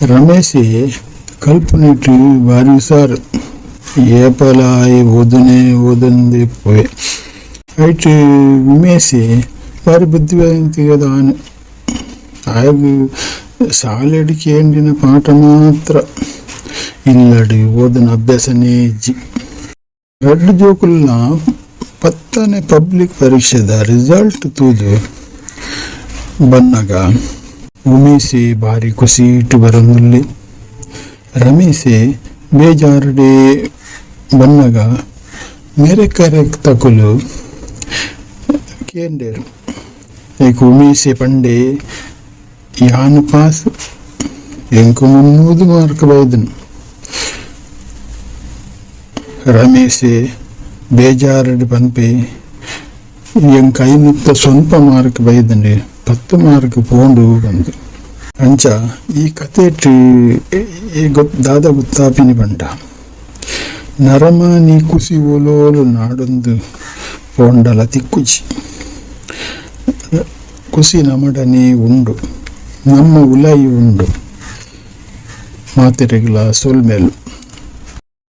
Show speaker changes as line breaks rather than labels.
ರಮೇಶೆ ಕಲ್ಪುನೆಟ್ ಬಾರಿ ಉಸಾರ್. ಏಪಲ ಆಯೆ ಓದುನೆ ಓದೊಂದೇ ಇಪ್ಪುವೆ. ಐಟ್ ಉಮೇಶೆ ಬಾರಿ ಬುದ್ಧಿವಂತಿಕೆದ ಆನ್. ಆಯಗ್ ಸಾಲೆಡ್ ಕೇಂಡಿನ ಪಾಠ ಮಾತ್ರ ಇಲ್ಲಡ್ ಓದುನ ಅಭ್ಯಾಸನೇ ಇಜ್ಜಿ. ರಡ್ಡ್ ಜೋಕುಲ್ನ ಪತ್ತನೆ ಪಬ್ಲಿಕ್ ಪರೀಕ್ಷೆದ ರಿಸಲ್ಟ್ ತೂದು ಬನ್ನಗ ಉಮೇಶೆ ಬಾರಿ ಕುಸೀಟ್ ಬರೊಂದುಲ್ಲೆ. ರಮೇಶೆ ಬೇಜಾರ್ಡೇ ಬನ್ನಗ ನೆರೆಕರೆತಕುಲು ಕೇಂಡೆರ್. ಐಕ್ ಉಮೇಶೆ ಪಂಡೆ ಯಾನ್ ಪಾಸ್ ಎಂಕ್ 300 ಮಾರ್ಕ್ ಬೈದ್ಂಡ್. ರಮೇಶೆ ಬೇಜಾರ್ಡ್ ಪನ್ಪೆ ಎಂಕ್ ಐನೂತ್ತ ಸೊನ್ಪ ಮಾರ್ಕ್ ಬೈದ್ಂಡ್ ಪತ್ತ್ ಮಾರ್ಕ್ ಪೋಂಡು ಪಂದ್. ಅಂಚ ಈ ಕತೆಟ್ ದಾದ ಗೊತ್ತಾಪಿನಿ ಪಂಡ ನರಮಾನಿ ಕುಸಿ ಓಲೋಲು ನಾಡೊಂದು ಪೋಂಡಲ ತಿಕ್ಕುಜಿ. ಕುಸಿ ನಮಡನೆ ಉಂಡು ನಮ್ಮ ಉಲಯಿ ಉಂಡು. ಮಾತೆರೆಗ್ಲಾ ಸೊಲ್ಮೆಲು.